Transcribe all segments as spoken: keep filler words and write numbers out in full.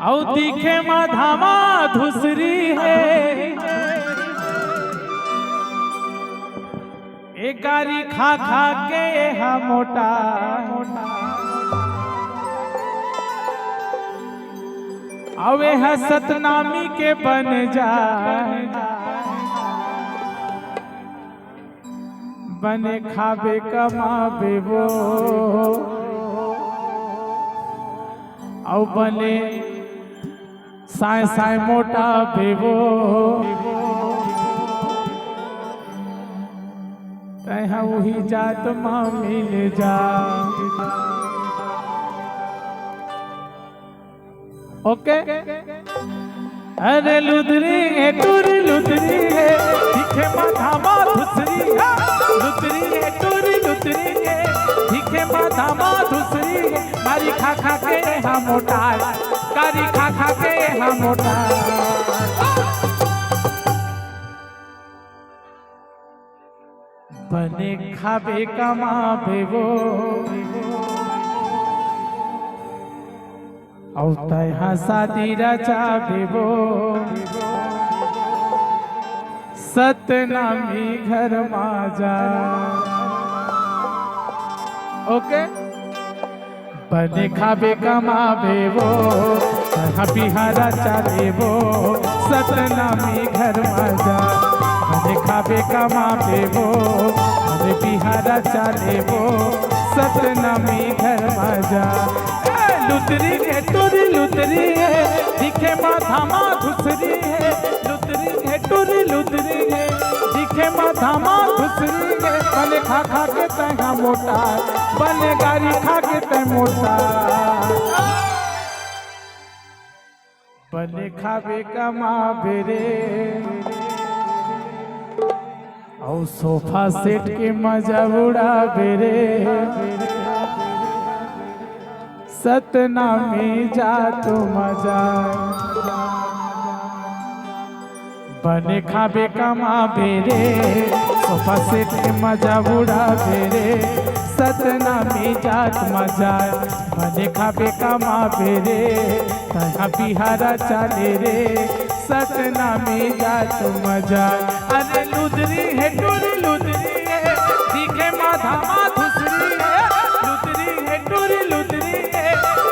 अउ दिखे माधा मा धुसरी हे, ए गारी खा खा के एहा मोटा, अउ एहा सतनामी के बन जा। बने खाबे कमाबे वो, अउ बने साय साय मोटाबे वो। तैं हा उही जात मा मिल जा। ओके। अरे लुदरी हे टुरी लुदरी हे, दिखे माधा मा धुसरी हे। लुदरी हे टुरी लुदरी हे, दिखे माधा मा धुसरी हे। गारी खा खा के एहा मोटाय, गारी खा खा के एहा मोटाय। बने खाबे कमाबे वो, अउ तैं हा शादी रचाबे वो, सतनामी घर मा जा। ओके। बने खाबे कमाबे वो, तैं हा बिहा रचा लेबो, सतनामी घर मा जा। बने खाबे कमाबे वो, बने बिहा रचा लेबो, सतनामी घर मा जा। ए, लुदरी हे टुरी लुदरी हे, दिखे माधा मा धुसरी हे। लुदरी हे टुरी लुदरी हे, दिखे माधा मा धुसरी हे। बने खा खा के तैं हा मोटाय, बने गारी खा के तैं मोटाय। बने खाबे कमाबे रे, अउ सोफा सेट के मजा उड़ाबे रे। सतनामी जात मा जा। बने खाबे कमाबे रे, सोफा सेट के मजा उड़ाबे रे। सतनामी जात मा जा। बने खाबे कमाबे रे, तैं हा बिहा रचा ले रे। सतनामी जात मा जा। अरे लुदरी हे टुरी लुदरी हे, दिखे माधा मा धुसरी हे। लुदरी हे टुरी लुदरी हे,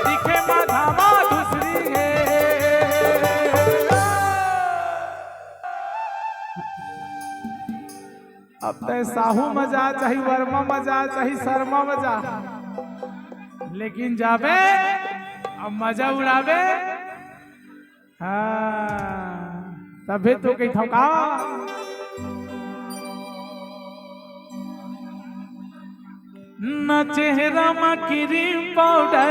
दिखे माधा मा धुसरी हे। अब तैं साहू मा जा, चाहे वर्मा मा जा, चाहे शर्मा मा जा, लेकिन जाबे, अब मजा उड़ाबे। हाँ, तभे तो कहिथंव का। ना चेहरा मा क्रीम पाउडर,